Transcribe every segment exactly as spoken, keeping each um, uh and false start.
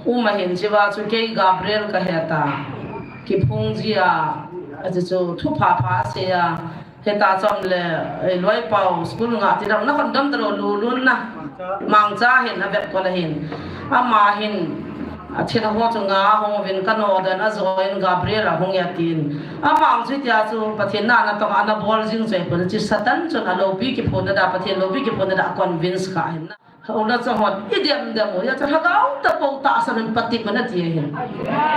Um ahin, chua chu kei Gabriel ka heta. Kiphung jia, achu chu thupha pha asei a. Heta chom le, eh, Loipau school nga ti dam na kon dam talo lulun na. Mangcha hin a vet ko la hin. Ama hin, a thil ho chu nga hung vin ka no dan a join Gabriel a hung ya tin. Ama ang chu tia chu Pathen na na tong ana bol jing joi pun chi Satan chun a lopi kiphun na da Pathen lopi kiphun na da convince ka hin na. Hona chang hon, i dem dem u, ya cha lhagao ta po ta sa nan patip mana ti ahin.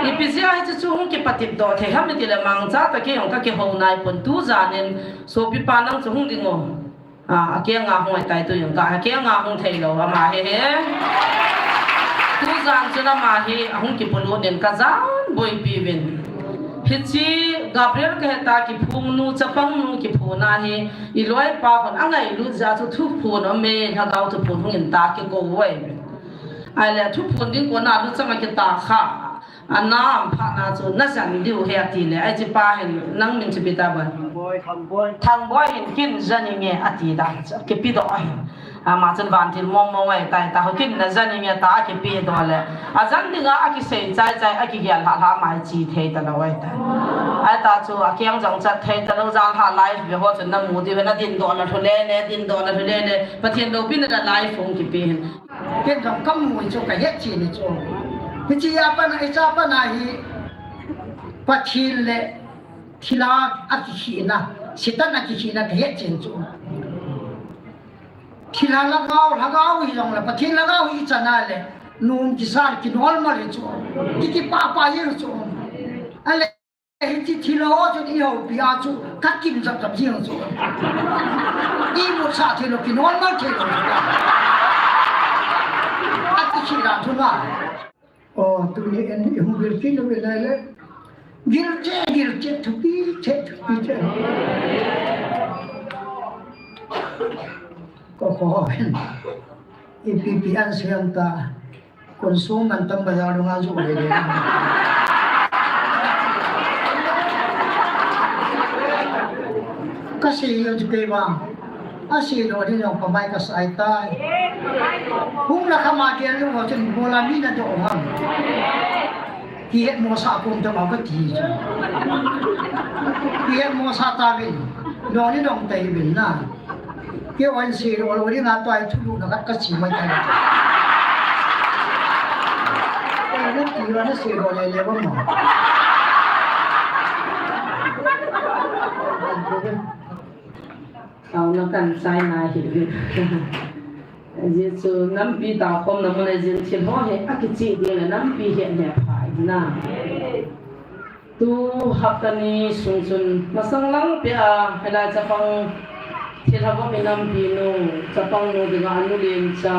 Ipi jeh a hiche chu hung kipatip doh thei ham iti le Mangcha ta kei hung ka kihou nai pon tu janin, sopi pa nang chu hung ding o. A, a kenga hung ai tai tu jong ka, a kenga hung thei lou, ama hi hi. Tu jan chu ama hi, a hung kipulut nin ka jan boipi vin. Hiche Gabriel ka heta kiphung nu, chapang nu kiphun a hi, I loipa hon a ngailut jeh a chu thuphon um e, lhagao thuphon hung in ta kikou uve. Ahile thuphon ding kona luchang a kita kha, a nam pha na chu na jan diu he ati le, ahi chi pa hin nang min chu ipi ta ban. Thangboi, Thangboi. Thangboi hin kin jan inge ati da, kipe doh ahin. Ama chun vantil mong mong ai tai ta, ho kin na jan inge ta kipe doh le. A jan dinga a kisei chai chai, a kigel lha lha mai chi thei ta lou ai ta. Ai ta chu a kiang jong chat thei ta lou, jan ha live ve ho chun na mu diu ve na din doh na thu le le, din doh na thu le le. Pathen loupina da live hung kipe hin. Ken jong ka mu chu ka het chi ni chu. Hiche a pat na, hiche a pat na hi Pathen le thilha a kikhehna, Satan a kikhehna ka het chi ni chu. Thilha lhagao, lhagao hi jong le, Pathen lhagao hi i chan a le, nom kisa le kinol mal hi chu, i kipah pah jeng chu. Ahile, hiche thilha ho chun i houpi a chu, ka kim jap jap jeng chu. I mut sah thei lou, kinol mal thei lou chu. A kikhehna chu na. O, tuni in i hung gil kit uvin ahile. Gil che, gil che, thupi che, thupi che. Ko ko hen. Ipi pi an siam ta. Kon sum man tam bazar dunga ju le le. Ka sei jong chu kei vang. A sei doh ding jong pamai ka sai tai. Hung na khama gel lou ho chun bola mi na doh ham. Kihet mo sa kum ta ma ka ti chu. Kihet mo sa ta vin. Doh ni dong tai vin na. Kei vang sei doh lou ding a toi thulu na ka, ka chi mai tai. Kei na ti va na sei doh le le va ma. Taona kan chai nai hi. Ajeh chu nampi taokhomna mun a jin thil ho hi akichih ding le nampi hi ahe phai na. Tu hapta ni sung chun masang lang pia hilai chapang thilha vop in nampi nu, chapang nu dinga anu lencha,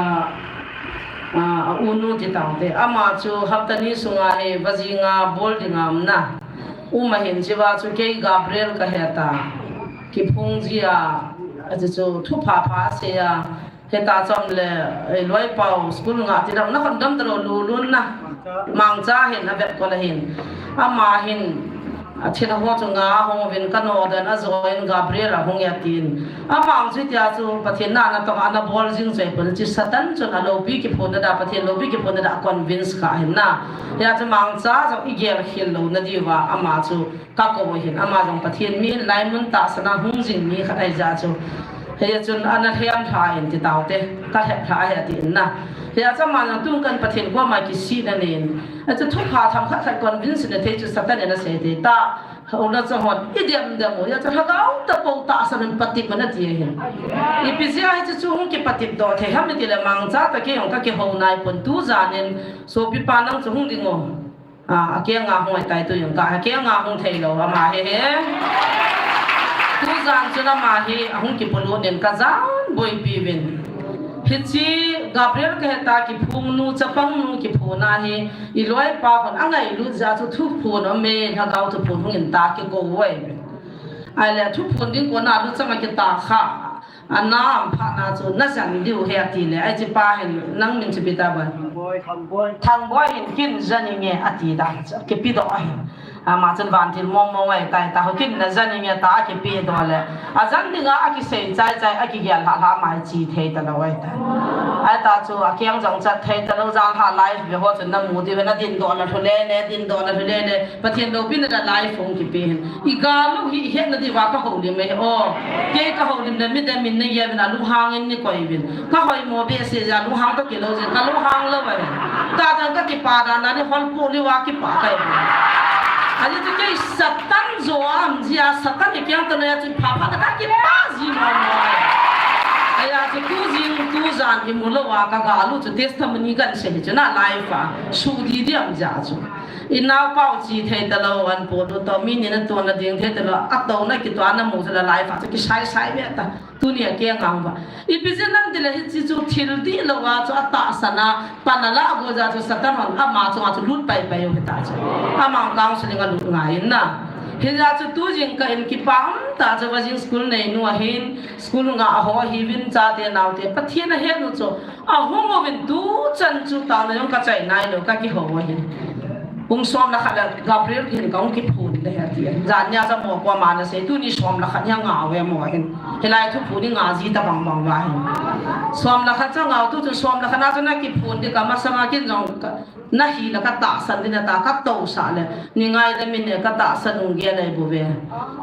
a, a u nu ti taote. Ama chu hapta ni sunga hi vajinga bol dinga um na. Um ahin chua chu kei Gabriel ka heta. Kiphung jia, achu chu thupha pha asei a. Heta chom le, eh, Loipau school nga ti dam na kon dam talo lulun na. Mangcha hin a vet ko la hin. Ama hin, a thilha ho chu nga hung vin ka no dan a join Gabriel a hung ya tin. Ama ang chu tia chu Pathen na na tong ana bol jing joi pon chi Satan chun a lopi kiphun na da Pathen lopi kiphun na da convince ka hin na. Hia chu Mangcha jong i gel khel lou na diu va ama chu ka kou hin ama jong Pathen mi hin lai mun tahsan a hung jing mi khat ahi jeh chu. Hia chun ana lhem lha in ti taote, ka lhem lha ahi ati in na. Hia chu ama jong tun kan Pathen koma kisihna nei in. Achu thupha themkhat khat convince na thei chu Satan in asei thei ta. Hona chang hon, i dem dem u, ya chu lhagao ta po tahsan nan patip mana ti ahin. Ipi jeh a hiche chu hung kipatip doh thei ham iti le Mangcha ta kei hung ka kihou nai pon tu janin, sopi pa nang chu hung ding o. A, a kenga hung ai tai tu jong ka, a kenga hung thei lou, ama hi hi. Tu jan chun ama hi, a hung kipulut nin ka jan boipi vin. Hiche Gabriel ka heta kiphung nu, chapang nu kiphun a hi, i loipa hon a ngailut jeh a chu thuphon um e, lhagao thuphon hung in ta kikou uve. Ahile thuphon ding kona luchang a kita kha. A nam pha na chu na jan diu he ati le, ahi chi pa hin nang min chu ipi ta ban. Thangboi, Thangboi. Thangboi hin kin jan inge ati da, kipe doh ahin. Ama chun vantil mong mong ahi tai ta, houkin na jan inge ta, akipe doh le. Ajan dinga akisei chai chai, akigel lha lha mai chi thei talou ahi ta. Ahi ta chu, akeng jong chat thei talou, jan lha live ve ho chun namu diu ve, nadin doh na lhu le le, din doh na lhu le le. Pathen loupina a live hung kipe hin. I gal u hi hetna diuva ka houlim e o. Kei ka houlim le midang min na ye vin a lunghang in nei koi vin. Ka hoimo behseh jeh a lunghang ka kilou jeh, ka lunghang lou ahi. Tah tah ka kipa dan dan hi hol pu liu a kipa ka hi. Ajeh chu kei Satan jo a um jeh a, Satan i kiang tah na a chu pha pha na ka kipa ji mo mo. Ahi a chu tu jing tu jan i mu lou a ka gal u chu testimony kan sei hi chu na live a. Su di di um jeh a chu. I naopa u chi thei talou, an pu du to, mi ni na tu na ding thei talou, a to na kitu a na mu chu la live a chu kisai sai ve ta. Tuni a kei ngang uva. Ipi jeh ham itile hiche chu thil dihlou a chu atahsan a, pan a la go jeh a chu Satan hon ama chunga chu lut pai pai u hita chu. Ama counseling a lut ngai in na. Hijeh a chu tu jing ka in kipa um ta chu, va jing school nei nu ahin, school nga a ho ahiuvin, chate naote Pathen a het u chu. Ahung uvin tu chan chu taona jong ka chai nailou, ka kihou ahin. Pung som le khat le Gabriel hin ka hung kiphun le he ti. Jan nia ja mo ko ma na sei, tuni som le khat nia nga ve mo hin. Hilai thuphun hi nga ji ta bang bang va hin. Som le khat cha nga tu chu som le khat na chu na kiphun di ka masanga kin jong ka, na hi le ka tahsan di na ta ka to sa le. Ni ngaidam in ne ka tahsan nung gel ahi bou ve.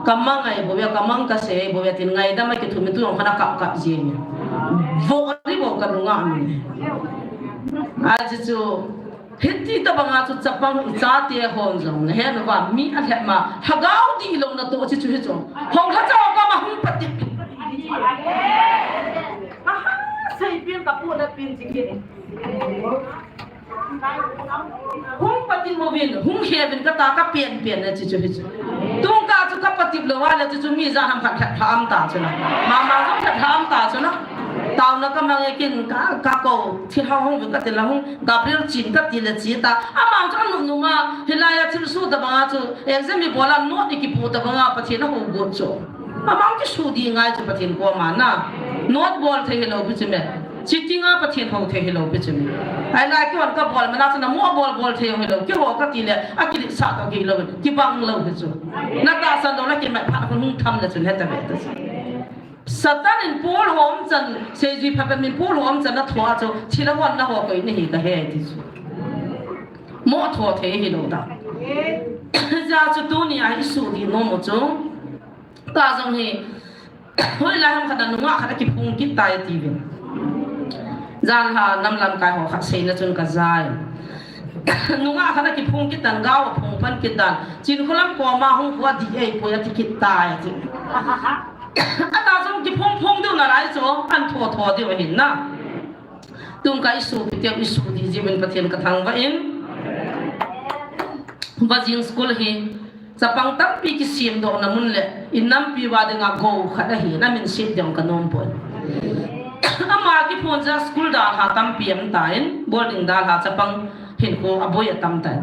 Ka mang ahi bou ve, ka mang ka sei ahi bou ve, tin ngaidam a kithum in tu jong kha na kap kap ji ne. Vo ri bou ka nunga min. Ahi chu, hiti tabang a chu chapang i chate hon jong, na he nu va mi a lhep ma, lhagao dihlou na to chi chu hi chu. Hong lha cha ka ma hung patip. Aha, sei pin ka pu na pin chi ki. Hung patip mo vin, hung he vin ka ta ka pian pian na chi chu hi chu. Tung ka chu ka patip lou a le chu chu mi ja ham khat khat tham ta chu na. Ma ma jong khat tham ta chu na. Taona ka mang e kin ka, ka ko, thi ha hung vin ka ti la hung, Gabriel chin ka ti le chi ta. Ama chu nu nu ma, hilai a thil su tabang a chu, exam i bol a note i kipu tabang a Pathen a hou got chu. Ama chu su di ngai chu Pathen ko ma na. Note bol thei hilou pi chu me. Cheating a Pathen hou thei hilou pi chu me. Ahi la kihon ka bol mana chu na mo bol bol thei hilou. Kiho ka ti le, a kilisa to kilou. Kibang lou hi chu. Na tahsan lou na kimat phat hung hung tham le chu he ta ve ta chu. Satan in Paul hom chan, seijui phapen min Paul hom chan na thua chu, thil a hon na ho koi ni hi ka he ti chu. Mo tho thei hilou ta. Ja chu tuni a i su di nom u chu. Ta jong hi, hoilai ham khat a nungah khat a kiphung kit tai ti vin. Jan ha nam lamkai ho khat seina chun ka jai. Nungah khat a kiphung kit tan, gao a phung pan kit tan. Chin khulam koma hung khua di ei poi a ti kit tai ti. Ata jong kiphung phung diu nalai chu, an tho tho diu ahin na. Tung ka i supi teu i su di jiuvin Pathen ka thangvah in. Vajing school hi chapang tampi kisemdoh na mun le i nampi uva dinga go khat ahi, na min sep ding ka nom poi. Ama kiphun jeh a school dalha tampi um tan, boarding dalha chapang hinkho aboi atam tan.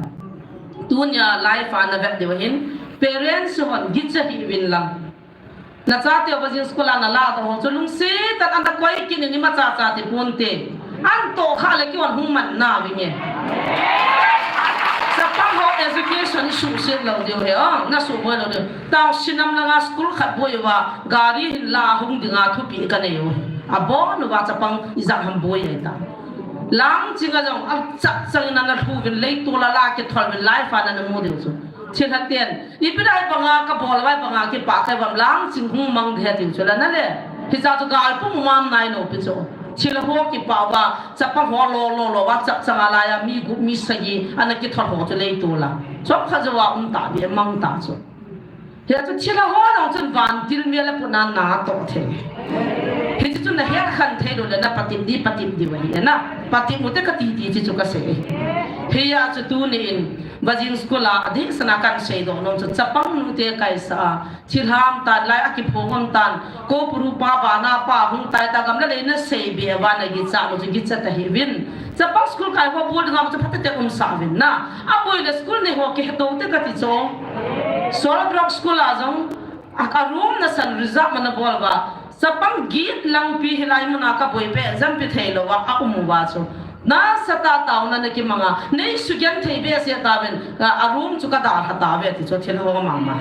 Tunia life a na vet diu ahin, parents hon gicha hih uvin lang. Na chate u vajing school a na ladoh ho chu lungset tah in ana koi kit in, imacha cha ti ponte. An toh kha le kihon hung man na vinge. Chapang ho education suhset lou diu ahi, o, na suboi lou diu. Taona sinam langa school khat boi uva, gari hin la hung dinga thupi ka nei u. Abon uva chapang ijat ham boi ahi ta. Langching a jong, achap chang in ana lhu uvin, leitol a la kithol uvin, life a na na mu diu chu. Thilha ten, ipi lai banga ka bol vai banga kipah kai vam, langching hung mang de tiu chu la na le. Hicha chu gal pum um am nai lou pi chu. Thilha ho kipah uva, chapang ho lo lo lo uva, chap chang a lai a, mi gup mi sagi, ana kithol ho chu leitol a. Chom kha jou a um ta di mang ta chu. Hia chu thilha ho jong chun vantil mel a put na na toh thei. Hichu chu na het khan thei lou le na patip di, patip di uva hi na. Patip mu te ka ti ti chi chu ka sei. Hia chu tuni in, vajing school a, adih sana kan seidoh nom chu, chapang nu te kaisa a, thilha um tan lai a kiphong um tan, ko puru pa bana pa hung tai ta gam la lei na sei be uva na gicha lou chu gicha ta hih uvin. Chapang school kai ho bol dinga chu phatecha um sah uvin na. Aboi le school nei ho kihe tou te ka ti chu. Solid Rock school a jong, a, a room nasan reserve ma na bol uva. Chapang git langpi hilai muna ka boi pe, jampi thei lou uva, a um uva chu. Nasatah a taona nakimang a, neisugenthei behseh tauvin, a, a room chu kadalha tauve ti chu thil ho mama.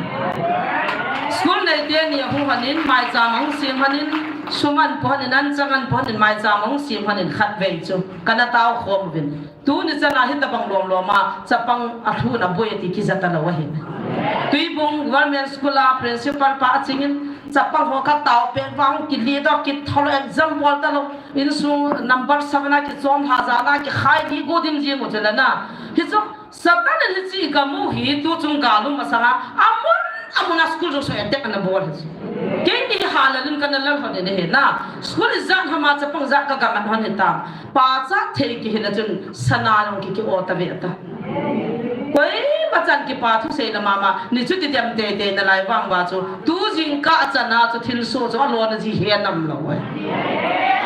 School neite ni ahung lhonin, maicham ahung sem lhonin, sum ahin po lhonin, anchang ahin po lhonin, maicham ahung sem lhonin khatvei chu kana taokhom uvin. Tuni chana hitobang lomlom a chapang alhun aboi ti kija talou ahi. Tuibung Government School a principal pa achingin, chapang ho kataopeh vang, kile doh, kithol, exam bol talou, insung number seven a kichom lha, jan a kikhai, kigo dim jing u chule na. Hichu Satan in hiche gamu hi tuchung gal um masanga amun amun a school jong chu attack anabol hichu. Keini hala lin kana lal lhon in ahi na. School ijat ham a chapang jat kagamat lhon hitam. Pachat thei kihil a chun sana jong ki ki-o tave ta. Koima chan kipa thusei la mama, ni chu kidem teitei nalai vang uva chu, tu jingkah chana chu thilsoh chu alona ji he nam lou e.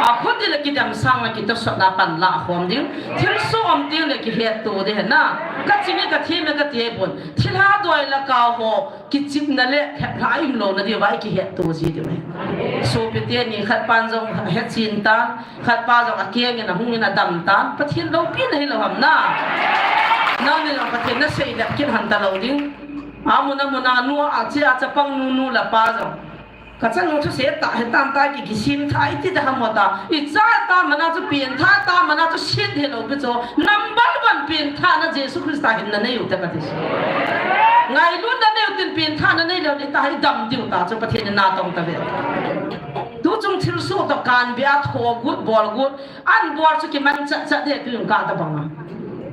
Akhuti la kidem sang la kitosot na panla khom ding, thilsoh um ding le kihetto ding ahi na. Kaching e, kathem e kati ahipon. Thilha doi la kaho, kichepna le heplhah a umlouna diuva ikihetto ji diu ahi. Sopi teni khat pan jong hechen tan, khat pa jong akeng in ahung in adam tan, Pathen loupina hilou ham na. Nangni jong Pathen nasei lep kit lhon talou ding. Amun amun a nu a che a chapang nu nu le pa jong. Kachanu chu se ta, he tam ta ki, kisem tha iti da ham ta. Icha ta mana chu pen tha ta mana chu sit helou pi chu. Number one pen tha na Jesu Christa hin nanei u te kati. Ngailutna neiu tin pen tha nanei lou ni ta hi dam diu ta chu Pathen in natong tave. Tuchung thilsoh toh kanbeh a thogut bolgut, anbol chu kiman chatchat de tuin kah tabang a.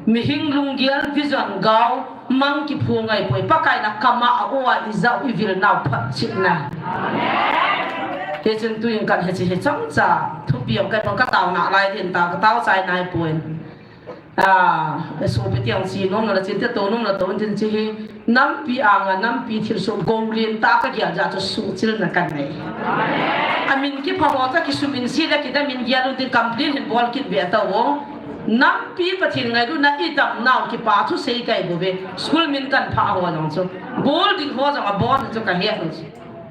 Mihing lunggel vision gao, mang kiphu ngaipoi, Pakai na kama a o a ijat u ivil nau phatchetna. Hichun tuin kan hiche hi chomcha thupi jong kaipon, kataona lai din ta, katao chai naipoi. A, sopi teng chi nom na la chin te to nom na to tin chi hi, nampi anga, nampi thilsoh goulen tah kagel jeh chu suhchilna kanei. Amin kipha ho ta kisumin si le kidam in gel un tin complain hin bol kit ve tao. Nampi Pathen ngailutna idam nau kipa thusei kahi bouve. School min kanphah ho jong chu, bol ding ho jong abol chu kahe u chu.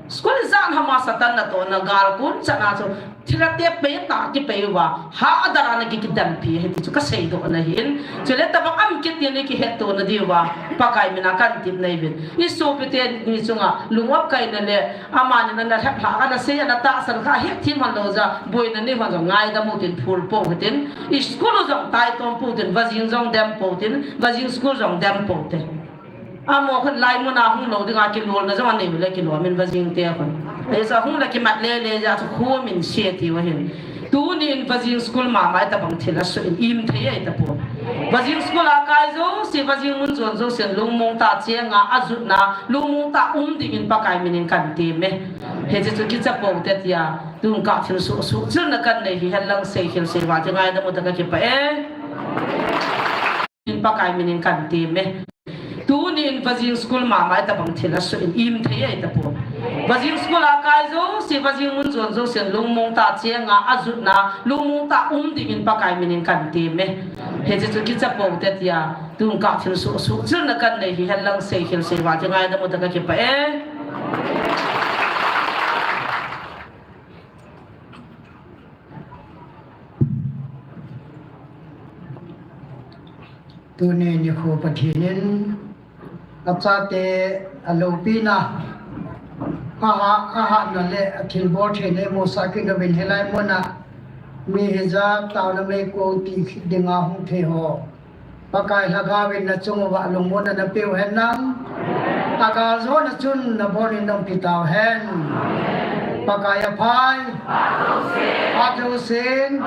School ijat ham a Satan natohna gal kon chana chu, thilha te pei ta kipei uva, ha adara na ki kidampi ahi ti chu kaseidoh na hin. Chule tabang ham kiti ni kihetto na diuva, Pakai mina kantep na uvin. Isopi teni chunga lung-ap kaina le, amani na, na heplhah a nasei a natahsan kha hetthem lhon lou jeh a, boina nei lhon jong ngaidam u tin phul pou hitin. I school u jong taitom pou tin, vajing jong dem pou tin, vajing school jong dem pou te. Amaho khun laimun a hung lou dinga kilolna jong anei u le kilom in vajing te khun. Ahi sa hung le kimat lele jeh a chu khu min se tiu ahin. Tuni in vajing school mama tabang thil asoh in im thei ahi tapon. Vajing school a kai jouse, vajing mun jon jouse lungmong tah chenga ajutna, lungmong tah um dingin Pakai minin kan temme. Hiche chu kicha pou te tia, tun kah thilsoh, suhchilna kan nei hi henlang seikhel seival ti ngaidam u te kakipah e. In Pakai minin kan temme. Tuni in vajing school mama tabang thil asoh in im thei ahi tapon. Vajing school a kai jouse, vajing mun jon jouse lungmong tah chenga ajutna, lungmong tah um dingin Pakai minin kan temme. Hiche chu kicha pou te tia, tun kah thilsoh, suhchilna kan nei hi henlang seikhel seival ti ngaidam u te kakipah e. Tuni nikho Pathen in achate aloupina, aha, ahatna le athilbol theina imusah kit uvin hilai muna mi hijat taona mei kong ti dinga hung thei ho Pakai Lhagao in nachung uva lungmonna napeu hen lang. Agal jona chun nabon in naumpi tauhen. Pakai aphai. Phat jousen.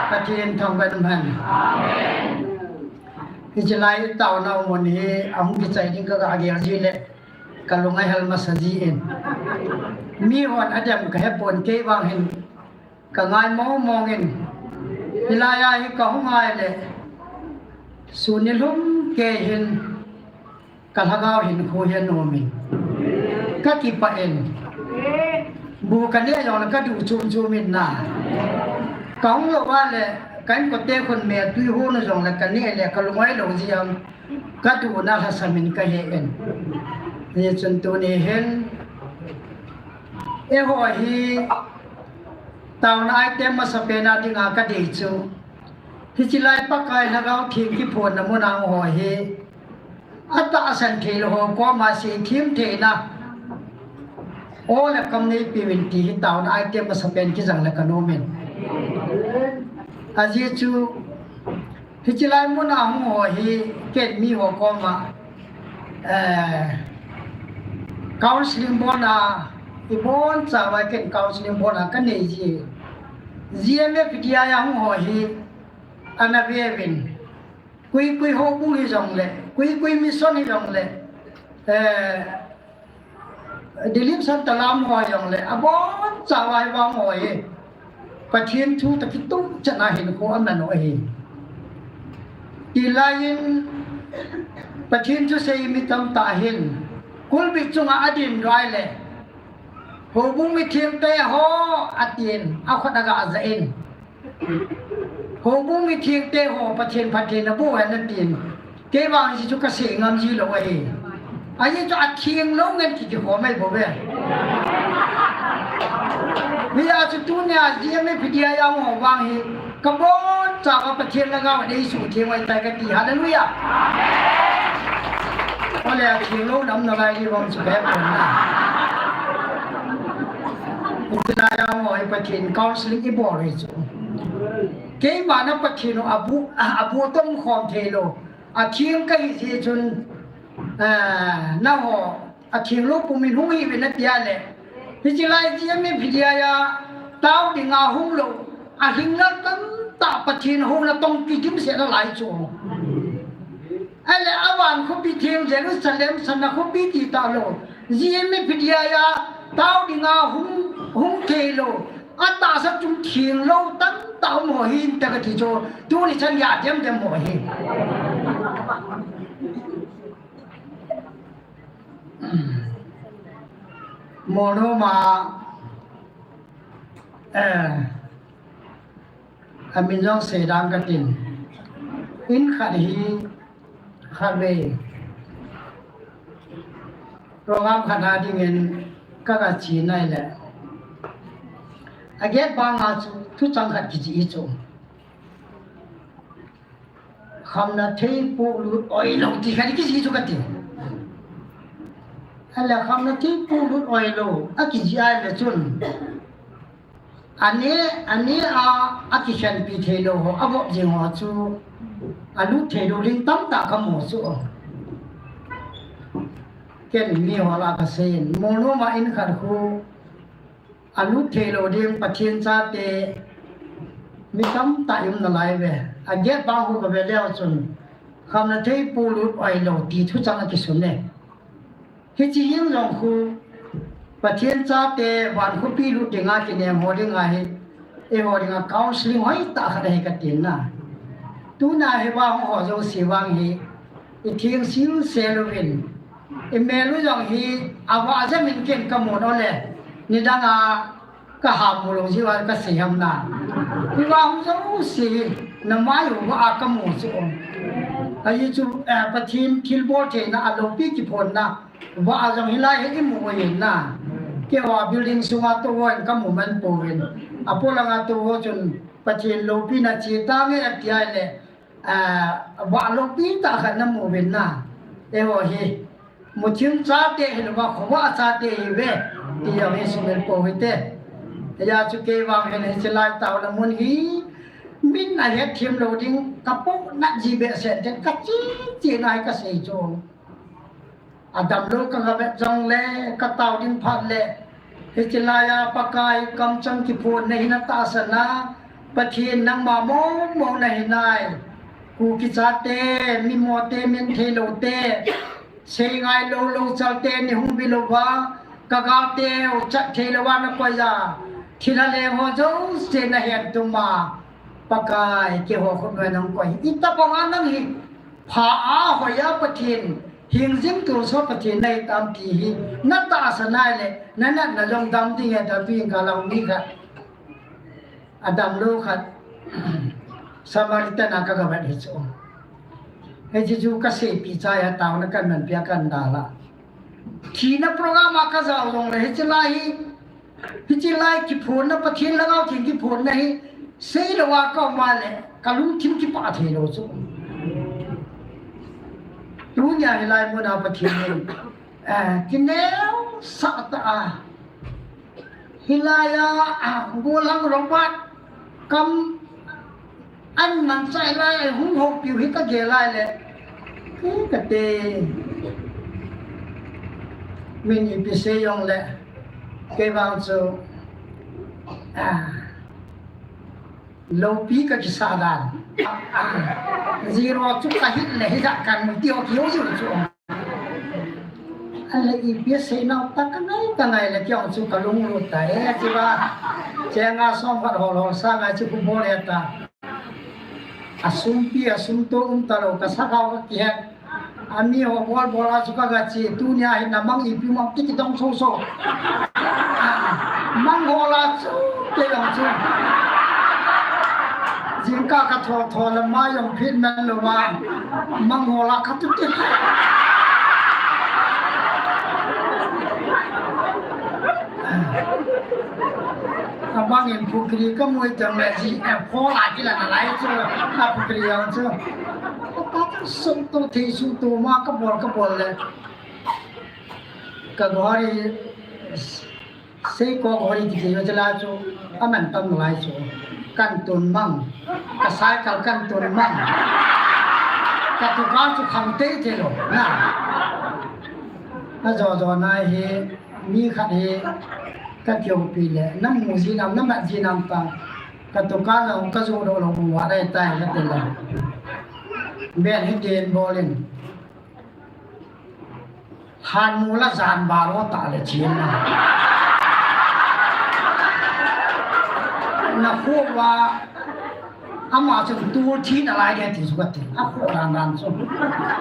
Pathen thangvah in umhen. Hiche lai taona mun hi ahung kichai ding kaga gel ji le kalung ahel masa jin. Mihon adem kahepon kei vang hin kangai mong mong in, hilai a hi kahung ngai le, sun nilhum kei hin, kalhagao hinkho hi anom in, kakipah in, bu kaneh jongle kaduh chom chom in na, kahung lou va le, ka inkote khun me tui hon jongle kaneh le, kalung ailou ji am, kaduhna lhasam in kahe in. Hichun tuni hin, eiho hi, taona item masapen a dinga kadei chu, Hiche lai Pakai Lhagao Theng kiphonna mun a hung ho hi, atahsan thei lou ho koma seithem theina, o le kam neipeuvin ti hi taona item masapen kijang le kanom in. Ajeh chu, hiche lai mun a hung ho hi, ken mi ho koma, eh, counseling bolna, ibonchauva ken counseling bolna kanei ji. G M F D I a hung ho hi, ana veuvin. Kuikui houbung hijongle, kuikui mission hijongle, eh, Dilip Santalam ho hijongle, abonchauva hi vang ho hi. Pathen thu toh kituh chan a hinkho aman u ahi. Hilai in Pathen thusei mi tamtah hin, pulpit chunga adin rai le, houbung mithengte ho, atin, akhut aga jah in. Houbung mithengte ho, Pathen phatthei naboh hen atin. Kei vang hichu kasei ngam ji lou ahi. Ajeh chu atheng lou ngen kiti ho mai bou ve. Hijeh chun tunia G M F D I a hung ho vang hi, kabonchauva Pathen Lhagao in eisuhtheng u ahitai kati. Hallelujah. Ole atheng lou nam nalai di vang chu bep pon na. Hiche lai a hung ho hi Pathen counseling ibol hi chu. Keima na Pathen u abu, abu tom khom thei lou. Atheng kahi jeh chun, ah, nangho atheng lou pum in hung hiuvin nati a le. Hiche lai G M F D I a tao dinga hung lou, ahing lal tamtah Pathen houna tong kijimset nalai chu. Ahile avan khopi theng Jerusalem, sana khopi ti talou, G M F D I a tao dinga hung, hung thei lou, atahsa chung theng lou tamtah um ho hinte kati chu, tuni chan gei a dem dem ho hi. Molnom a, eh, amin jong seidang katin. In khat hi, khatvei program khat a dingin kaga che nai le, agate banga chu thuchang khat kijih chu. Khamna thei polut oilou ti khat kijih chu kati. Ahile khamna thei polut oilou akijih a le chun, ane, ane a, akikhenpi thei lou ho, avop jing ho chu, alut thei lou ding tamtah kamu chu. Ken mi ho lah a kasei in, Molnom a in khat khu, alut thei lou ding Pathen chate mi tamtah i um nalai ve. Agate bang khu kave leu chun, khamna thei polut oilou ti thuchang akisun e. Hiche hin jong khu, Pathen chate van khopi lut dinga kinem ho dinga hi, eiho dinga counseling hoitah khat ahi katin na. Tuna hi vang ho jouse vang hi, itheng sel sel uvin, imel u jong hi, avah jeh in ken kamun ole, nidang a, kaham mu lou jeh uva kasei ham na. Hiva hung jouse hi, namai uva kamu chu. Ajeh chu, eh, Pathen thilbol theina a loupi kiphonna, vah jong hilai hi imu uvin na. Keiho building sunga tou ho in kamu man pouvin. Apolanga tou ho chun Pathen loupina che tange ati a le, ah, vah loupi tah khat namu uvin na. Eiho hi, muthim chate hilouva, khovah chate ihiuve, ti jong hi sumil pou hite. Hijeh chun kei vang hin hiche lai taona mun hi, min ahetthem lou ding, kapohnat ji behseh ten, kache che nai kasei chu. Adamlou kagavet jongle, katao ding phat le, hiche lai a Pakai kamchang kiphonna hi natahsan a, Pathen nangma mong mong nahi nai. Kuki chate, mimo te, min thei lou te, seingai lou lou chal te, nei hung vi louva, kagal teu chat thei louva nakoi a, thilha leng ho jouse nahen tum a, Pakai keiho khut noi nang koi. Itobang a nang hi, pha a hoi a Pathen, hingjing tolso Pathen nahi tam ti hi, natahsan nai le, nanatna jong dam ding e, tatu in kalang mi khat. Adamlou khat, Samaritan a kagavet hi chu. Hiche chu kaseipeh chai a taona kamanpi a kandal a. Thina program a kajao jongle hiche lai hi, hiche lai kiphonna, Pathen Lhagao Theng kiphonna hi, seilouva kaum a le, Ka lungthim kipah thei lou chu. Tunia hilai muna Pathen in, eh, kineosah tah a, hilai a, ah, gollhang Robert kam an man chai lai a hung houpiu hi ka gel lai le, eh, ka te. Min ipi sei jong le, kei vang chu, ah, loupi ka kisa dan. Ah, ah, zero chu ka hit le hi ja kan mu ti o ki o zero chu. Ahile ipi sei nau ta ka ngai, ka ngai le kei jong chu ka lunglut ta e, chi ba. Chenga som khat hol hol sanga chi khu bol e ta. Asumpi, asumto um talou, ka sakhao ka kihet. Ami ho bol bol a chu ka ga che, tunia hi na mang ipi mang ti kidong so so. Mang hol a chu, kei jong chu. Jingkah ka tho tho le mai jong phit man lou va. Mang hol a ka tu ti. Abang in pukri ka mui tang le ji, eh, phola kila na lai chu, a pukri jong chu. Ka ta sum to thei sum to ma ka bol ka bol le. Ka gari, sei ko gari ti ti jo chala chu, aman tam lai chu. Kan tun mang, ka cycle kan tun mang. Ka tu ka chu khang te te lo, na. A jo jo na hi, mi khat hi, ka kio pi le, na mu ji nam, na mat ji nam ta. Ka tu ka lo, ka jo lo lo mu wa dai tai ka te le. Ben hi den bol in. Hanmol a jan baro ta le chin na. Na khu wa ama chun tur thi na lai de ti chu ka ti. A khu ran ran chu.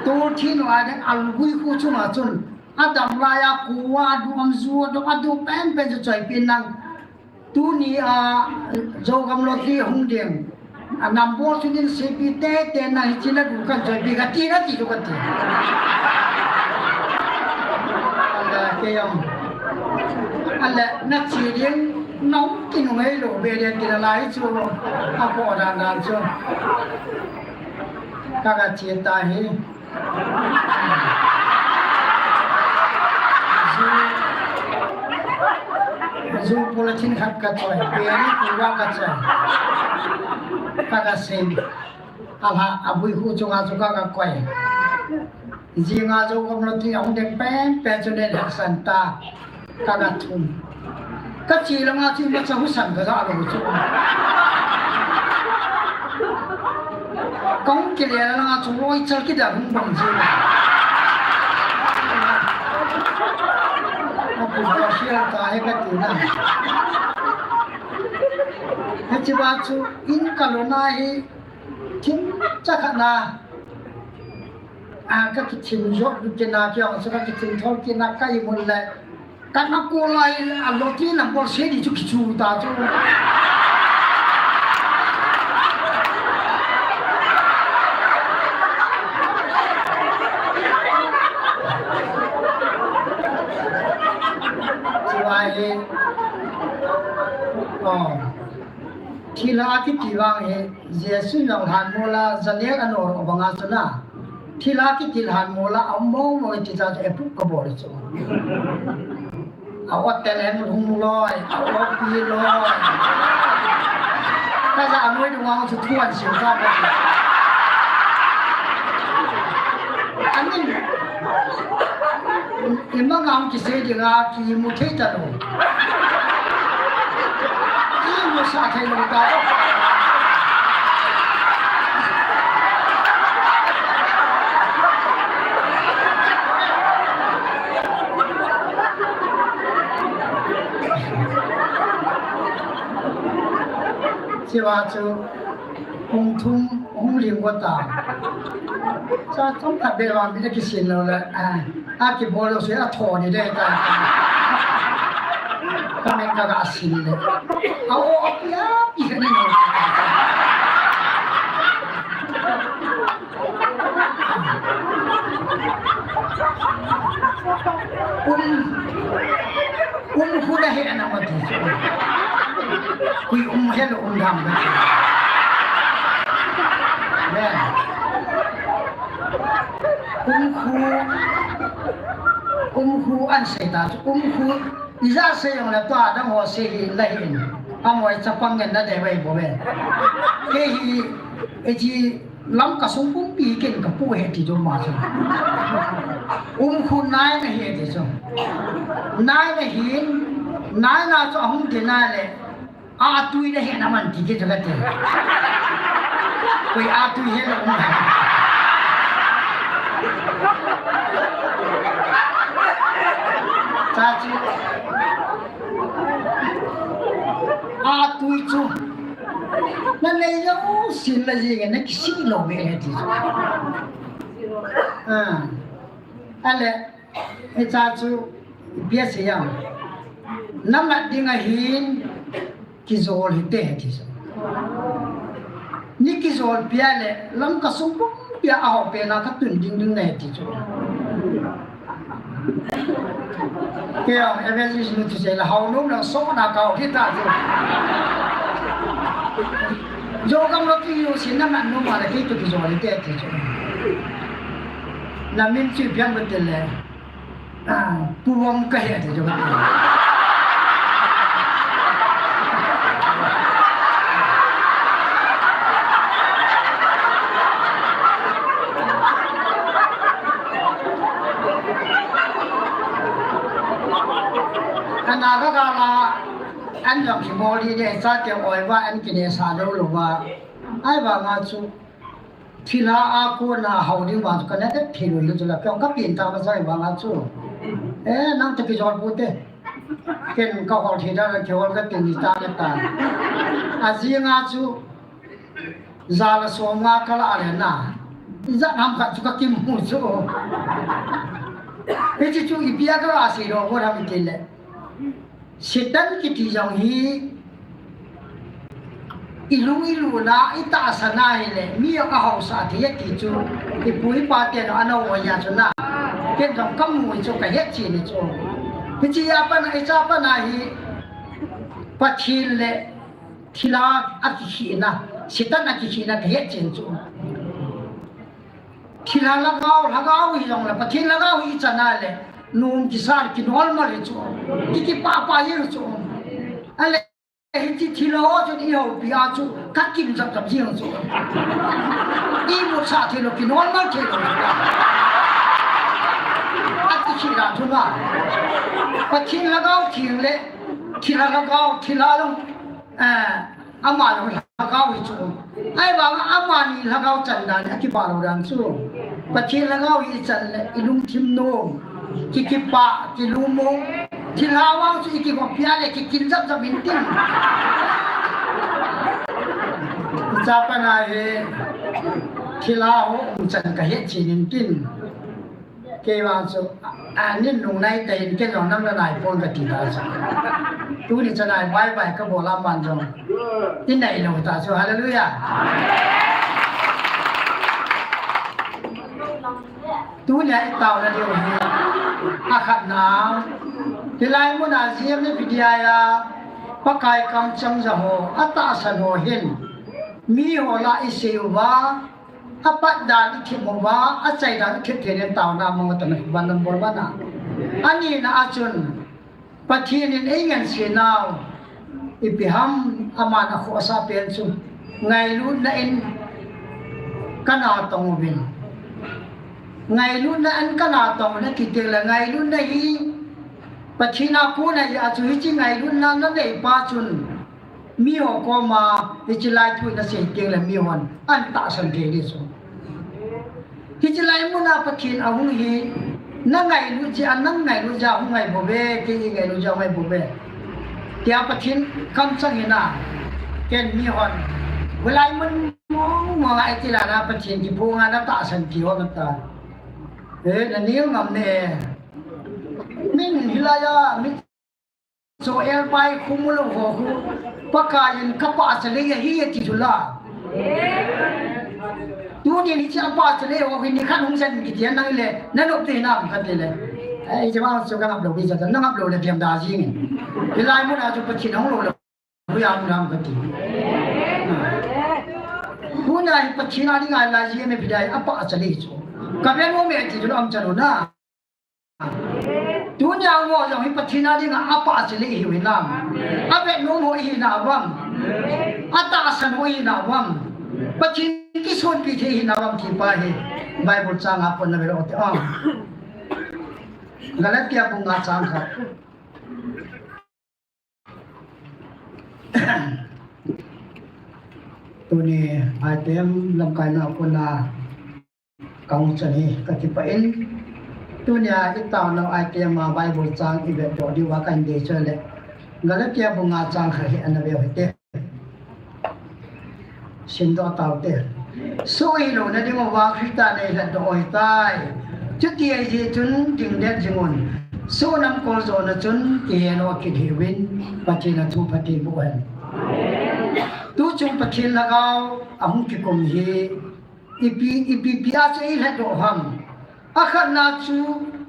Tur thi na lai de a lugui khu chu ma chun. A dam lai a khu wa du am zu du a du pen pen chu choi pin nang. Tuni a, Zogam lottery hung ding. A number chu nin C P te, te na hi china du kan choi pi ka ti na ti chu ka ti. Ala ke yam. Ala na chi ding nong ki nung hei lo be de ti na lai chu. A ko dan dan chu. Ka ka chi ta hi. Zu, zu polythene khat ka choi, beri kuwa ka choi. Ka ka sem. Ala, abui hu chunga chu ka ka koi. Jinga Zogam lottery ahung ding pen pen chu nen haksan ta. Ka na thum. Ka chi langa chu imacha husan ka ja lou chu. Kong kile langa chu loi chal kida hung bang ji. A pu ba shia ta he ka ti na. He chi ba chu in ka lo na hi thim cha kha na. A ka kithim jo du ke na ki ang chu ka kithim thol ki na ka i mun le. Ka na ko lai a lottery number se di chu kichu ta chu. Chu ai. Oh. Thilha kiti vang hi, Jesu nang hanmol a, Daniel anor o banga chu na. Thilha kiti hanmol a, amo mo ti cha e pu ka bol chu. A hotel en hung loi, a o pi loi. Ka ja noi du wang chu thuan sim ka ba. Amin. Ima ngam kisei dinga kimu thei ta lou. Kimu sa thei lou ta. Siwa chu. Hung thum, hung ling ko ta. Cha chom khat be vang mi na kisin lou le, a, a kibol lou se a tho ni de ta. Ka men ka ga sin le. A o, o, pia, pia ni no. Um, um, hu na he na ma ti. Kui um he lo um dam na. Umkhu, umkhu an sei ta chu, umkhu, ija sei jong le tua dang ho sei hi la hin. Amoi chapang ngen na de vai bo ve. Kei hi, e chi Lamka sung pumpi ken ka pu he ti chu ma chu. Umkhu nai na hi ti chu. Nai na hin, nai na chu ahung ti na le. A tui na he na man ti ke chu ka ti. Koi a tui he na um. Cha chu. A tui chu. Na nei lo sin la jing na kisi lo ve he ti chu. Ah. Ale. Hicha chu, ipi asei em. Na mat ding ahin, kijol hite ti chu. Ni kijol pia le, Lamka sung pumpi a ho pen a ka tun ding ding ne ti chu. Kei a, evangelist nu thusei la, hao nom la, so na ka ho hita chu. Jogam lo ki yo sin na mat nom a la, kei to kijol hite ti chu. Na min chu ipi ham ka ti le. Ah, pu Vom ka he ti chu ka ti. Ana ka ka la, an jong ki mol di de, chate oi va, an kine sa lo lo va. Ai va nga chu. Thilha a kona hao ding vang chu ka na det thei lou chu la, kei ka pin ta ma sai vang a chu. Eh, nang te kijol pu te. Ken ka hol thei da, kei hol ka tin ni ta na ta. A jing a chu, ja la som nga ka la le na. Ja nam khat chu ka kimu chu. Hichi chu ipi a ka la sei lo ko ra mi te le. Satan kiti jong hi, ilung iluna, itahsan a hile, mi jong ahaosah thei e ti chu, ipu ipa ten ana oi a chu na. Ken jong kamu chu kahet chen e chu. Hiche a pat a, hiche a pat a hi, Pathen le thilha akikhehna, Satan akikhehna kahet chen chu. Thilha lhagao, lhagao hi jong le, Pathen lhagao hi ichan a le, nom kisa le kinolmal hi chu, ki, kipah pah hi chu. Ale, hiche thilha ho chun ihoupi a chu, kakim jap jap jing chu. Imut sah thei lou, kinolmal thei lou. Akikhehna chu na. Pathen lhagao theng le, thilha lhagao, thilha jong, eh, Ama jong lhagao hi chu. Ahivang amani lhagao chan dan hi akipah lou dan chu. Pathen lhagao hi ichan le ilungthim nom, ki, kipah, kilungmong. Thilha vang chu ikigopi a le kikin jap jap in tin. Cha pat a hi thilha ho um chan kahet chen in tin. Kei vang chu, a, nin nung nai tah in ken jong nang nanai pon kati ta chu. Tuni chanai bye bye kabol a man jong. Inai lou ta chu, hallelujah. Tunia itaona diu hi, akhatna. Hilai muna J M F D I a, Pakai kamcheng ja ho, atahsan ho hin. Mi ho la isei uva, Apat dan i thip uva, achai dan i thip thei in taona mong atan a van number one a. Ani na a chun, Pathen in ei ngansi nau, ipi ham aman akhohsah pen chu, ngailutna in kana tong uvin. Ngailutna in kana tong uvin, kiti le ngailutna hi, Pathen a kona hi a chu hiche ngailutna na nei pa chun, Mi ho koma, hiche lai thu na sei teng le mi hon, an tahsan thei ding chu. Hiche lai muna Pathen ahung hi, na ngailut jeh a, nang ngailut jeh a hung ngai bou ve, kei ngailut jeh a hung ngai bou ve. Tia Pathen kamcheng hi na, ken mi hon, hilai mun mong mong a iti la na Pathen kiphong a na tahsan thei ho na ta. Eh, na nil ngam ne. Min hilai a, min Joel pai khu mu lou ho khu, Pakai in ka pahcha lei ahi ati chu la. Tunin hiche a pahcha lei ho hi nikhat hung jen kiti a nang le, na nop te hinam kati le. Eh, hiche vang chu ka ngap lou, hiche na ngap lou le diam da jing. Hilai mun a chu Pathen hung lou le. Hu ya mu lam kati. Tuna hi Pathen a dinga la ji me pidai a pahcha lei chu. Ka ve nom e ti chu na um chan u na. Tunia ngo jong hi Pathen a dinga apah chile ihiu hinam? Ave nom ho ihi na vang. Atahsan ho ihi na vang. Pathen kisonpi thei ihi na vang ti pa hi Bible chang a kon na ve lo te. Galatia bung nga chang khat. Tuni item lamkaina a kona ka hung chan hi ka kipah in. Tunia i taona item a Bible chang i vet doh diuva ka hin dei chu le. Galatia bung nga chang khat hi ana ve u hite. Simdoh taute. Soh hilou na diuva Christa nei lhatdoh u ahitai. Chuti ahijeh chun dingdet jingun. Soh namkol jona chun kihen u akit hih uvin, Pathen a thu phatthei boh hen. Tuchung Pathen lhagao ahung kikum hi ipi, ipi, ipi a chu ei lhatdoh ham? Akhatna chu,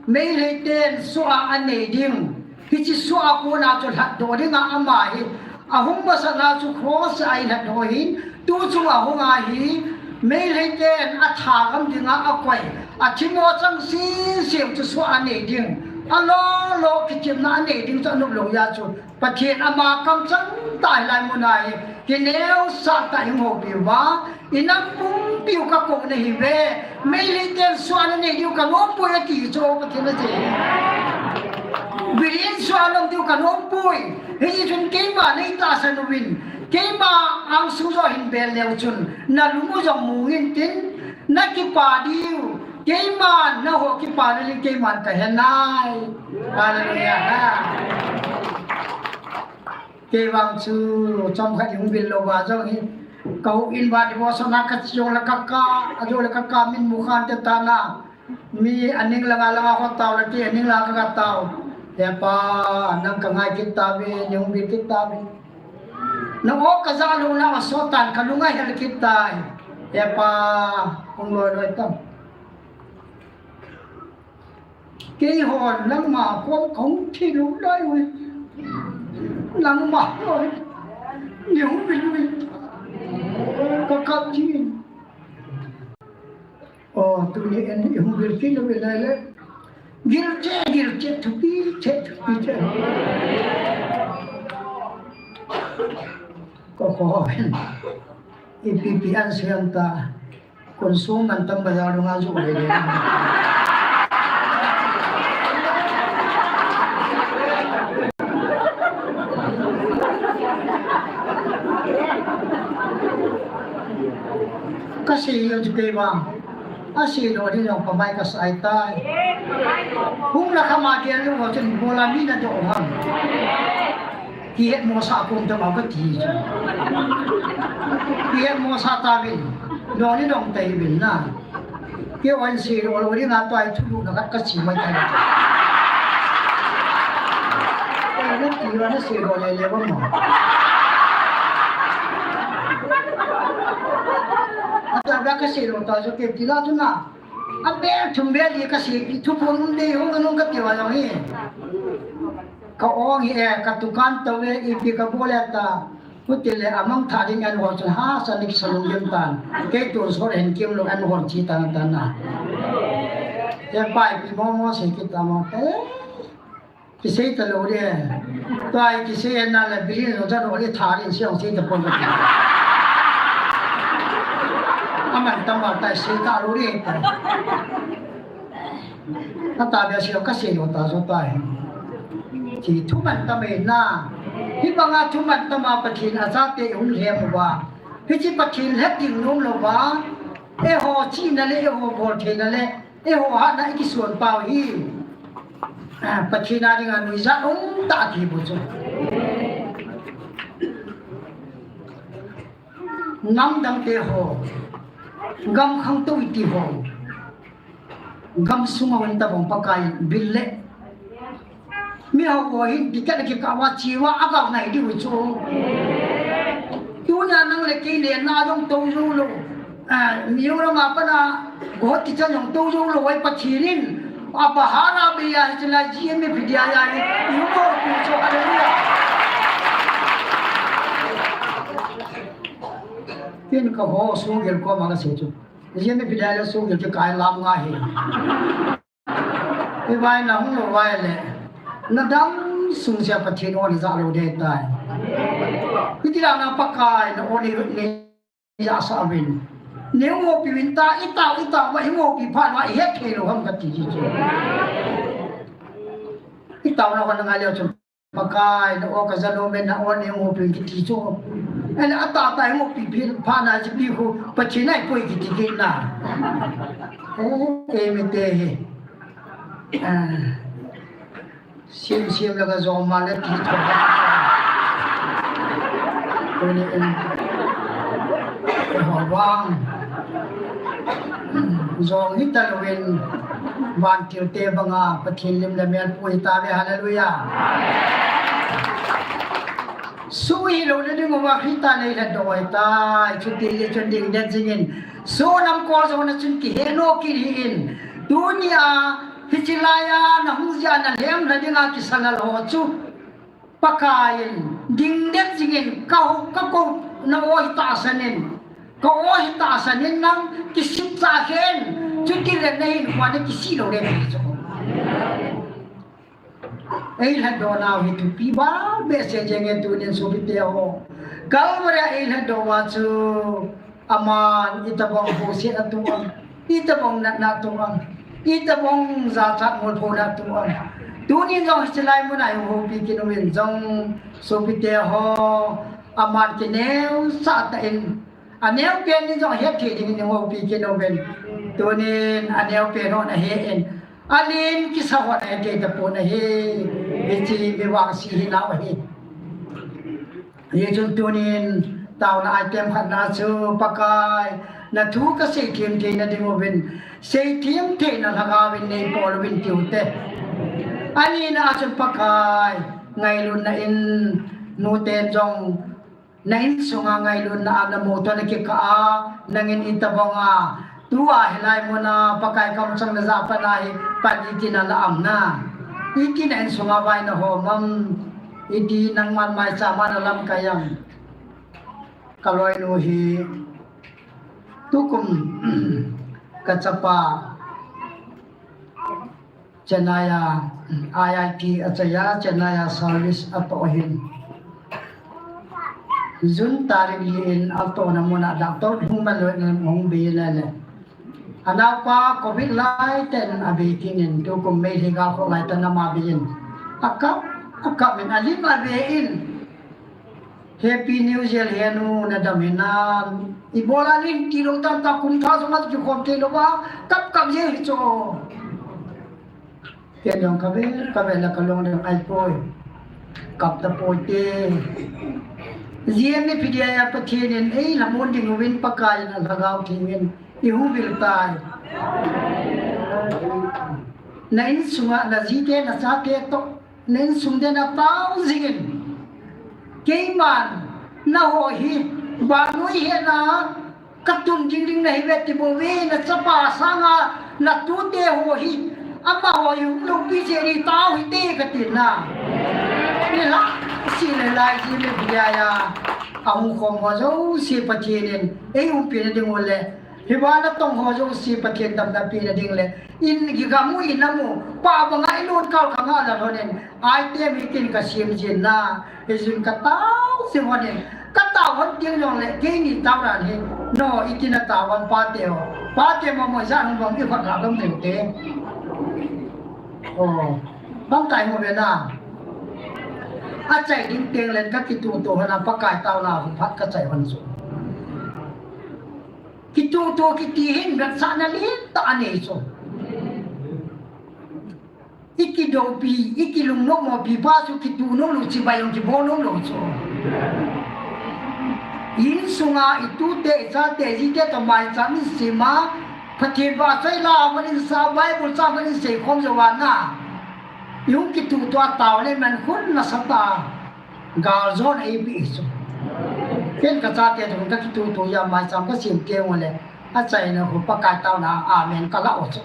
Meitei ten soh a anei ding. Hiche soh a kona chu lhatdoh dinga ama hi ahung masatna chu cross a ei lhatdoh ahin, tuchung ahung a hi Meitei ten atha gam dinga akoi, athimo chang sisem chu soh a anei ding. Alolo kichepna anei ding chu anop lou jeh a chu Pathen ama kamchang tah hilai mun a hi kineosah tah in houpi uva, i nam pumpi u ka kou nahi uve. Meitei ten soh a nanei diu ka nompoi ati chu Pathen ache. Biren soh a nom diu ka nompoi. Hijeh chun keima nei tahsan uvin, keima angsunga jong hin bel leu chun na lung u jong mong in tin, na kipah diu. Keiman na ho kipana ding keiman ka he nai. Hallelujah. Kei vang chu chomkhat hung vil lou va jong hi. Ka houin uva devotion a ka che jong le ka kap, ajou le ka kap min mu khan te ta na. Mi aning langa langa ho tao le ti aning langa ka tao. He Pa, nang ka ngai kit tauve, nei hung vil kit tauve. Nang o ka ja lou na a so tan ka lung a hel kit tai. He Pa, hung loi loi tao. Keihon nangma kom kahung thi lou lai uve. Nangma loi. Nei hung vil uve. Ka kap jin. O, tuni in nei hung vil kit lou lai le. Gilche, gilche, thupi che, thupi che. Ko ko. Ipi pi an siam ta. Kon sung man tam bazar dunga ju le le. Ka sei jong chu kei vang. A sei lou ding jong pamai ka sai tai. Hung na khama gel lou ho chun bola mi na doh ham. Kihet mosah a kom tama kati chu. Kihet mosah tauvin. Dong ni dong tauvin na. Kei vang sei lou lou ding a tua hi thulhuhna khat ka sei mai tai. Kei na ti va na sei lou le le va mo. Ata ba ka sei lou ta chu kei ti la chu na. A bel thum bel li ka sei, thuphon um dei hung nung ka ti va jong hi. Ka ong hi e, ka dukan tou e, ipi ka bol e ta. Hutile amang tha ding an hol chun hahsa in kisa lunggim tan. Kei tonsot hin kim lou an hol chi tan tan na. He Pa, ipi momo sei kit ta mo te. Kisei ta lou le. Tua kisei na le bilin lo ja lou le tha ding sei ong sei ta pon ka ti. Aman tama ta sei ta lou le ta. Ata bia sei ka sei lou ta jo ta hi. Ti thuman tam e na. Hibanga thuman tama Pathen a chate hung lhem uva. Hiche Pathen lhep ding nom louva. Eiho chihna le eiho boltheina le eiho hatna i kisuan pau hi. Ah, Pathen a dinga nuijat um tah ti bu chu. Namdang te ho, gam khangtou i ti ho, gam sunga hung tabang Pakai bil le. Mihao ho hin ticket kikah uva cheuva agah ngai diu chu. Tunia nang le kei lenna jong tou jou lou. Ah, Mizoram a pat a Guwahati chan jong tou jou lou, ai Pathen in. Apa hara be ya hi chila G M F dia ya hi. Iu mo pi chu, hallelujah. Tin ka ho sung gel ko ma ka se chu. Jia mi pidai le su ki kai lam nga hi. Ivai na hung lou vai le. Na dam sung sia Pathen o na ja lou ding tai. Iti la na Pakai na o ni ni ja sa vin. Ni mo pi vin ta i ta i ta va i mo pi pha na i het thei lou ham ka ti ji chu. I ta na va na ngai le chu. Pakai, na o ka ja lou men na o ni mo pi kiti chu. Ele ata ta mo pi pi pha na ji pi khu Pathen ai poi kiti kit na. Eh, eh, mi te hi. Ah. Sim sim la ka jong ma le ti tho. Tuni in. Ho vang. Jong hi ta lou in. Van til te banga Pathen lim le mel pui ta ve, hallelujah. Su hi lou le ding uva Christa nei le doi ta, chuti le chun ding den jingin. Su nam ko jo na chun ki he no ki hi in. Tunia, hichi laiya, na hung jia na lem la dinga ki sa la lo chu. Pakai in, ding den jingin, ka ho, ka ko, na o hi ta sanin. Ka o hi ta sanin nang, ki sim cha khen. Chuti le nei in, kwa ne ki si lou le ni chu. Ei lhadona hi thupi ba behseh jenge tunin sopite ho. Calvary a ei lhado uva chu aman itobang bohseh atoh am, itobang natna atoh am, itobang jachat molphona atoh am. Tunin jong hiche lai muna i houpi kit uvin jong sopite ho, aman kineosah tah in Aneo pen in jong het thei dingin i houpi kit uvin. Tunin aneo pen hon ahe in. Alen kisa hon ahe thei tapon ahi. Hiche mi vangse hinau ahi. Hichun tunin taona item khatna chu Pakai. Na thu ka seithem theina ding uvin. Seithem theina lhagao vin nei bol uvin tiu te. Anina a chun Pakai. Ngailutna in nuten jong Na insunga ngailutna a na motor na kikah a, nangin itobanga, tua hilai muna Pakai kamchang na ja pana hi, pan iti na la am na. Iti na insunga vai na hom am, iti nangman maicham a na lamkai am. Ka loinu hi, tukum, ka chapa, Chennai a, I I T a chai a, Chennai a service atoh ahin. June tarik li in atohna muna doctor hung man lou in hung bei in ale. Anaopa covid lai tah in abei kit in tukum Meitei gal khoh lai tah in ama bei in. Akap, akap in alim ave in. Happy New Year, henu, na dam hinam. Ibola nin tilou tah tah kum thah jong a kikhom thei lou va, kap kap jeng hi chu. Ken jong kave, kave la ka long dang ai poi. Kap ta poi te. Jia mi phi dia a Pathen in ei lhamon ding uvin Pakai in a lhagao theng in i hung vil tai. Na insunga na jite na chate toh Na insung den a tao jingin. Keiman, na ho hi, vannoi hena, ka tun ding ding na hi ve ti bou ve, na chapa sanga, na tute ho hi, amaho hi hung loupi cheh ding tao hite ka ti na. Ni la, si le lai ji le bia ya, a hung khom ho jouse Pathen in, ei umpi na ding u le, Hiva natong ho jouse Pathen damna pena ding le, in gigam u, in nam u, pa banga i lut kal khang a la lhon in, item hi kin ka sem jin na, hijin ka tao jing lhon in, ka tao lhon teng jong le, keini tao dan hi, no, i kin a tao lhon pate ho, pate mo mo ijat hung bang i khat la dom thei u te. Oh, bang tai mo ve na. A chai ding teng le ka kituto lhon a Pakai taona phat ka chai lhon chu. Kituto kiti hin vetsahna lentah anei chu. I kidoupi, i kilungnom mo pi pa chu kitu nom lou, chibai jong kibol nom lou chu. Insunga i tute, i chate, i jite toh maicham i sem a, Pathen vahchoi la man in sa, Bible chang man in sei khom jou a na. I hung kituto a tao le man khun nasatah a. Gal jon a eipeh hi chu. Ken ka chate toh ka kituto a maicham ka sem teng u le. A chaina khu Pakai taona a amen ka la u chu.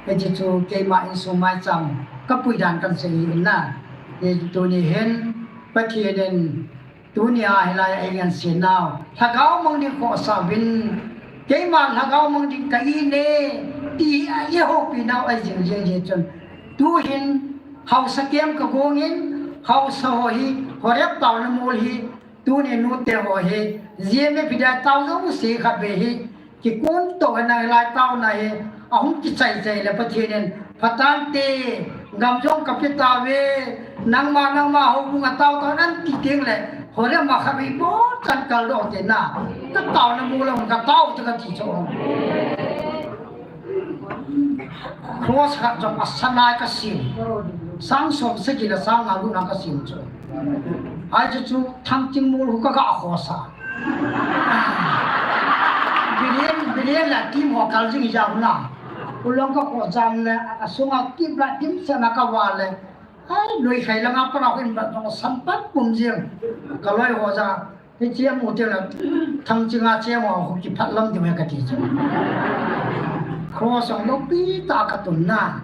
Hiti chu keima insung maicham ka pui dan kan sei in na. Hi tuni hin Pathen in tunia hilai a ei ngen sin nau. Lhagao mang ding khohsah uvin Keima lhagao mang ding ka hi ne, ti hi a i houpi nau a jing jing hi chun. Tu hin, haosa kem ka gong in, haosa ho hi, Horeb taona mol hi, tuni nute ho hi, G M F hi dia tao jong si khat ve hi, kikun to na lai taona hi, ahung kichai chai le Pathen in, Patan te, gam jong ka pe ta ve, nangma, nangma, houbung a tao tao nan ti teng le, Horeb ma kha ve bo chan kal do te na, ka taona mol a ka tao te ka ti cho. Cross khat jong a sana ka sim. Sang som sagi le sang nga luna ka sim chu. Ai chu chu Thangching mol hu ka ga khosa. Biren, biren la tim ho kal jing ja na. Ulong ka khosa le a sunga kip la tim sana ka wa le. Ai, loi khai langa para ho in ba jong san pat pum jing. Ka loi ho ja. Hiche amu teng le, Thangching a cheng ho, kiphat lam ding e kati chu. Cross jong loupi tah a ka tun na.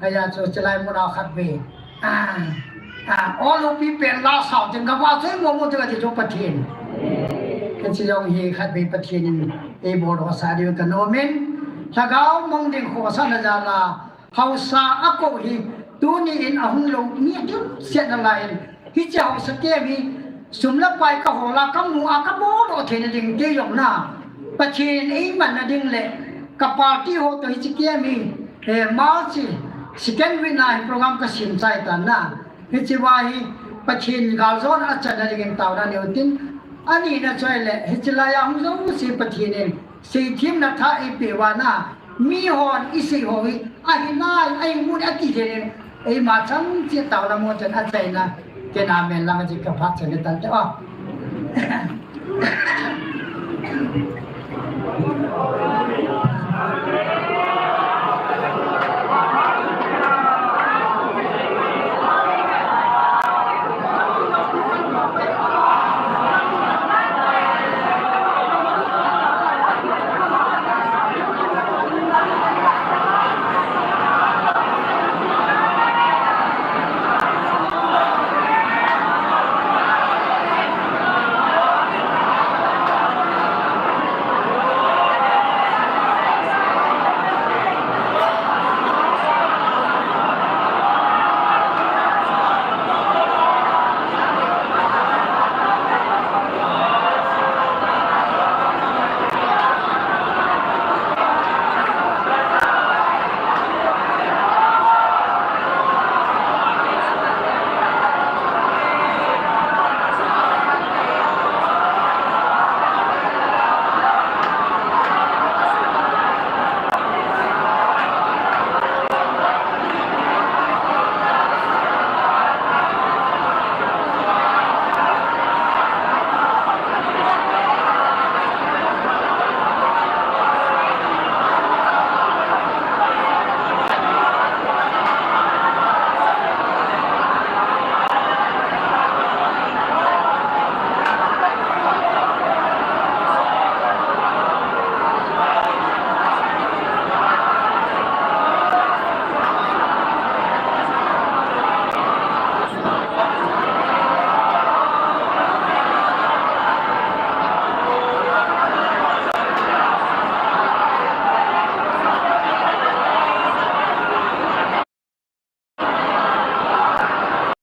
Ahi a chu, chulai mun a khat ve. Ah, ah, o loupi pen la sao teng ka va choi mo mo teng kati chu Pathen. Hiche jong hi khat ve Pathen in eibol ho sa diu ka nom in. Lhagao mang ding khosa na jal a. Haosa a kou hi, tuni in ahung lou, mi a dimset na lai in. Hiche haosa kem hi, sum le pai ka hol a, ka mu a, ka bol doh theina ding ti jong na. Pathen in eiman na ding le, ka party ho to hiche kem hi, eh, March second week na hi program ka sim chai ta na. Hiche va hi, Pathen galjona a chan na ding in taona neiu tin, ani na choi le, hiche lai a hung jouse Pathen in, Seithemna tha eipeh uva na, mi hon isei ho hi, ahi nai, ahi mun ati thei in, eima chang che taona mo chan achaina, ken amen lang a che ka phat chan tan te o.